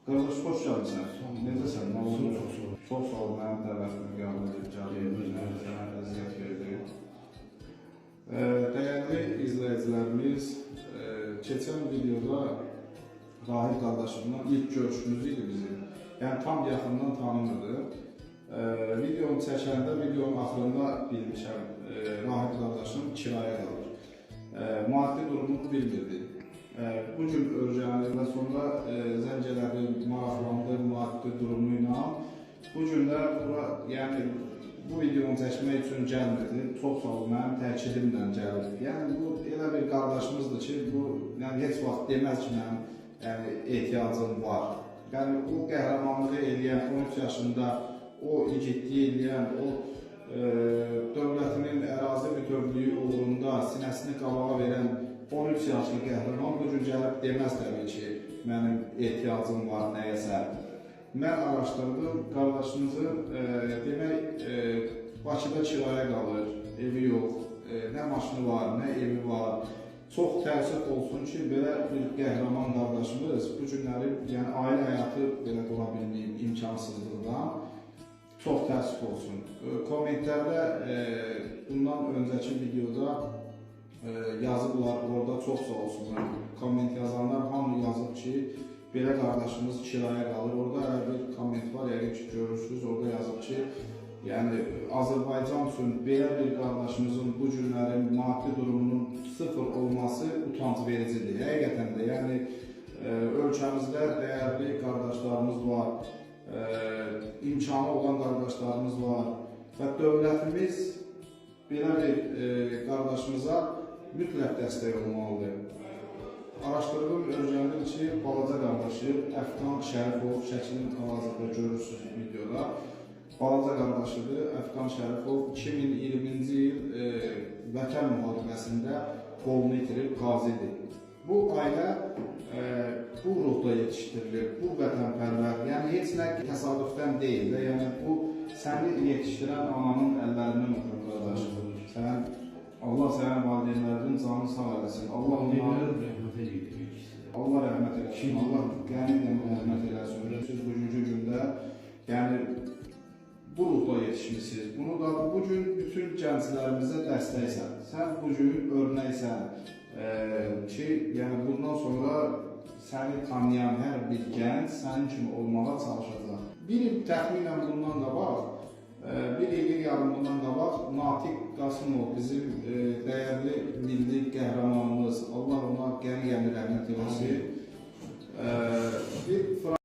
Qardaş, xoş gəlmisən. Sağ ol. Necəsən? Nə oldu? Çox sağ ol. Çox sağ ol, mənim dəvətimi qəbul edib gəldin. Sənə əziyyət verdim. Dəyərli izləyicilərimiz, keçən videoda Rahib qardaşımla ilk görüşümüz idi bizim. Yəni tam yaxından tanımırdım. Videonu çəkəndə, videonun axırında bilmişəm, Rahib qardaşım kirayə qalır. Maddi durumunu bilmirdi. Bu gün öyrəndim və sonra zəng elədim, maraqlandım maddi durumu ilə. Bu gün də bura, yəni bu videonu çəkmək üçün gəlmirdi. Çox sağ ol, mənim təkidimlə gəlib. Yəni bu elə bir qardaşımızdır ki, bu yəni heç vaxt deməz ki, mənim yəni ehtiyacım var. Yəni o qəhrəmanlığı eləyən 13 yaşında, o igidliyi eləyən, o dövlətinin ərazi bütövlüyü uğrunda sinəsini qabağa verən 13 yaşlı qəhrəman bu gün gəlib deməz təbii ki, mənim ehtiyacım var nəyəsə. Mən araşdırdım, qardaşımızın demək Bakıda kirayə qalır, evi yox, nə maşını var, nə evi var. Çox təəssüf olsun ki, belə bir qəhrəman qardaşımız bu günləri, yəni ailə həyatı belə qura bilməyib imkansızlıqdan. Çox təəssüf olsun. Kommentlərdə bundan öncəki videoda yazıblar, orada çox sağ olsunlar. Komment yazanlar hamı yazıb ki, belə qardaşımız kirayə qalır. Orada hələ bir komment var, yəqin ki görürsünüz, orada yazıb ki, yəni Azərbaycan üçün belə bir qardaşımızın bu günlərin maddi durumunun sıfır olması utanc vericidir. Həqiqətən də, yəni ölkəmizdə dəyərli qardaşlarımız var, imkanı olan qardaşlarımız var və dövlətimiz belə bir qardaşımıza mütləq dəstək olmalıdır. Araşdırdım, öyrəndim ki, balaca qardaşı Əfqan Şərifov, şəklinin hal-hazırda görürsünüz videoda. Balaca qardaşıdır Əfqan Şərifov 2020-ci il Vətən müharibəsində qolunu itirib, qazidir. Bu ailə bu ruhda yetişdirilir, bu vətənpərvər, yəni heç nə təsadüfdən deyil də, yəni bu səni yetişdirən ananın əllərindən öpürəm qardaş. Sən, Allah sənin valideynlərinin canını sağ eləsin. Allah onları Rəhmətə gedib ikisi. Allah rəhmət eləsin. Allah qəni rəhmət eləsin. Siz bugünkü gündə yəni bu ruhda yetişmisiniz. Bunu da bu gün bütün gənclərimizə dəstəksən. Sən bu gün örnəksən ki, yəni bundan sonra səni tanıyan hər bir gənc sənin kimi olmağa çalışacaq. Bir il təxminən bundan qabaq, bir il yarım bundan qabaq Natiq Qasımov bizim dəyərli milli qəhrəmanımız, Allah ona qəni-qəni rəhmət eləsin. Bir